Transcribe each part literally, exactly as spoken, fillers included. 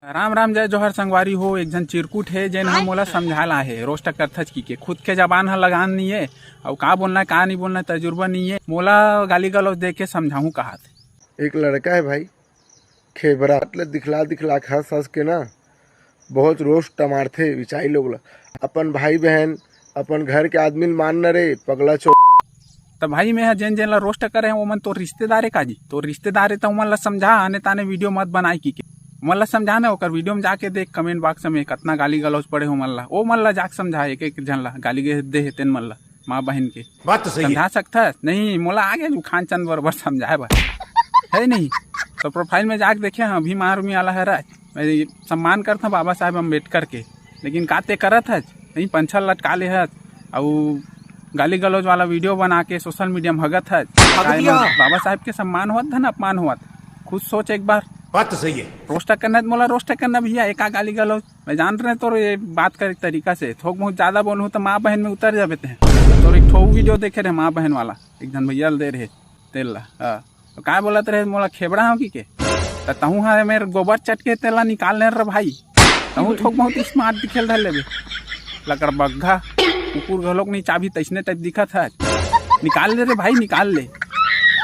राम राम, जय जोहार संगवारी हो। एक झन चिरकुट हे, जेन ह मोला समझाय ला हे, रोस्ट करथच की के। खुद के जबान ह लगान नइ हे, अउ का बोलना हे, का नइ बोलना हे, तजुर्बा नइ हे। मोला गाली गलौज दे के समझाहूं कहत हे। एक लड़का हे भाई, खेबरा, मतलब दिखला दिखला के, हंस हंस के ना, बहुत रोस्ट मारथे बिचारी लोग ला। अपन भाई बहन, अपन घर के आदमी ल मान न रे, पगला चो। त भाई, मैं ह जेन जेन ला रोस्ट करे हंव, ओमन तोर रिश्तेदार हे का जी? तोर रिश्तेदार हे त ओमन ला समझा, आने ताने वीडियो मत बनाए की के। ओमन ला समझा ना, ओकर वीडियो में जाके देख, कमेंट बॉक्स में कतना गाली गलौज पड़े हे ओमन ला। ओमन ला जाके समझा, एक एक झन ला गाली गे-, दे हे तेन मन ला, माँ बहन के। बात तो सही है। समझा सकथस? नहीं, मोला आगे उखान चंद बरोबर समझाए बर। हे नहीं? त प्रोफाइल में जाके देखे हंव, भीम आर्मी वाला हरय। मैं सम्मान करथंव बाबा साहेब अम्बेडकर के, लेकिन का ते करत हच? नहीं, पंछा ल लटका ले हच, अउ गाली गलौज वाला वीडियो बना के सोशल मीडिया में हगत हच। हग का दिया। एमा बाबा साहेब के सम्मान होवत धन अपमान होवत? खुद सोच एक बार। बात तो सही है। रोस्ट करना हे त मोला रोस्ट करना भैया, एका गाली गलौज। मैं जान रहे तोर ये बात करे के तरीका से, थोक बहुत ज्यादा बोलहूं त माँ बहन में उतर जाबे तें। तोर एक ठो वीडियो देखे रहे माँ बहन वाला, एक झन भैया ल दे रहे तेल ला। हाँ। त काय बोलत रहे, मोला खेबड़ा हंव की के? त तहूं ह मेर गोबर चटके तेला निकाल ले रे भाई। तहूं थोक बहुत स्मार्ट दिखे ल धर लेबे। लकड़ बग्घा, कुकुर घलोक नहीं चाबही, तइसने टाइप दिखत हच। निकाल ले रे भाई, निकाल ले।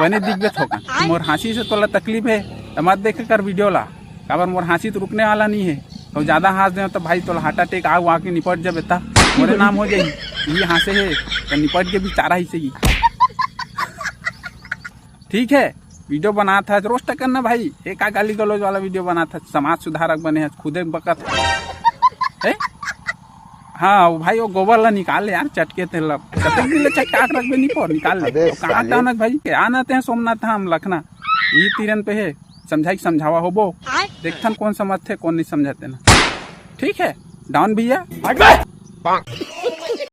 बने दिखबे थोकन। मोर हंसी से तोला तकलीफ हे, त मत देखे कर वीडियो ला। काबर मोर हंसी तो रुकने वाला नहीं हे। त ज्यादा हंस देंव त भाई तोला हार्ट अटैक आ, आके निपट जाबे त। मोरे नाम हो जाही। ये हंसे हे, त निपट के बेचारा ही सही। ठीक है, वीडियो बनात हच, रोस्ट करना भाई, एका गाली गलौज वाला वीडियो बनात हच, समाज सुधारक बने हच, खुदे बकत हच। हे? हाँ, वो भाई, वो गोबर ला निकाल ले यार, चटके तेला। कतेक दिन ले चटका के रखबे, निपोर, निकाल ले। अबे वो कहाँ साले। का ना भाई, के आना ते सोमनाथ धाम लखना, यही तीरन पे हे, समझाई के समझावा होबो। देखथन कोन समझथे, कोन नहीं समझथे ना। ठीक है, डॉन भैया। हट बे।